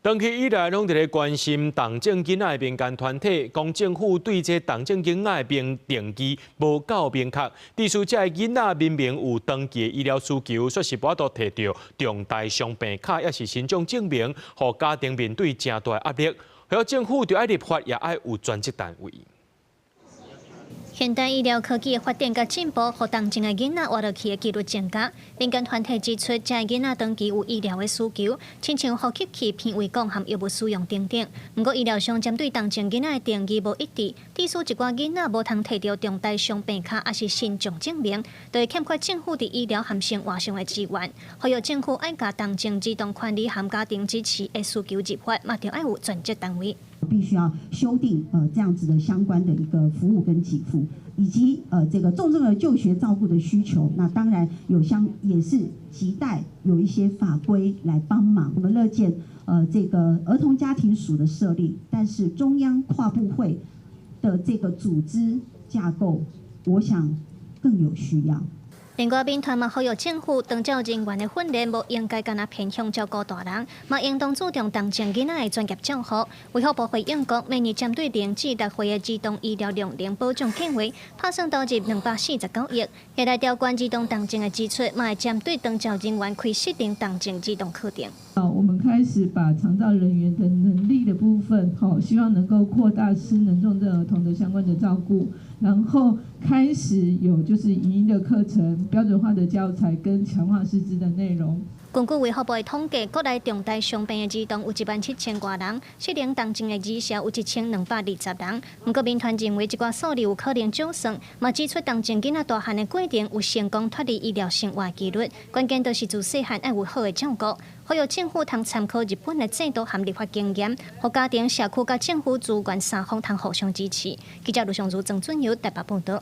長期以來，攏佇咧關心重症囡仔的民間團體，講政府對這重症囡仔的病定義無夠明確，致使這个囡仔明明有長期的醫療需求，卻是無法度提著重大傷病卡，抑是身障證明，予家庭面對誠大壓力。呼籲政府著愛立法，也愛有專責單位。現代醫療科技的發展佮進步，予重症的囡仔活落去的幾率增加。民間團體指出，這个囡仔長期有醫療的需求，親像呼吸器、鼻胃管和藥物使用等等。毋過醫療上針對重症囡仔的定義無一致，致使一寡囡仔無通提著重大傷病卡，抑是身障證明，就會欠缺政府佇醫療和生活上的資源。呼籲政府愛共重症兒童權利和家庭支持的需求入法，嘛著愛有專責單位。必須要修訂這樣子的相關的一個服務跟給付，以及這個重症兒就學照顧的需求，那當然有相也是亟待有一些法規來幫忙。我們樂見這個兒童家庭署的設立，但是中央跨部會的這個組織架構，我想更有需要。另外，民團嘛呼籲政府長照人員的訓練，無應該干焦偏向照顧大人，嘛應當注重重症囡仔的專業照護。衛福部回應講，明年針對0至6歲的兒童醫療量能保障計劃，拍算投入249億，會來調懸兒童重症的支出，嘛會針對長照人員開設定重症兒童課程。好，我們開始把長照人員的能力的部分，好，希望能夠擴大失能重症兒童的相關的照顧，然後開始有就是影音的課程、標準化的教材跟強化師資的內容。根據衛福部的統計，國內重大傷病的兒童有1萬7千外人，失能重症的兒少有1220人。毋過民團認為這寡數字有可能少算，嘛指出重症囡仔大漢的過程有成功脫離醫療生活的幾率，關鍵就是自細漢愛有好的照顧。呼籲政府通參考日本的制度和立法經驗，予家庭、社區佮政府資源三方通互相支持。記者盧尚如、曾俊友台北報導。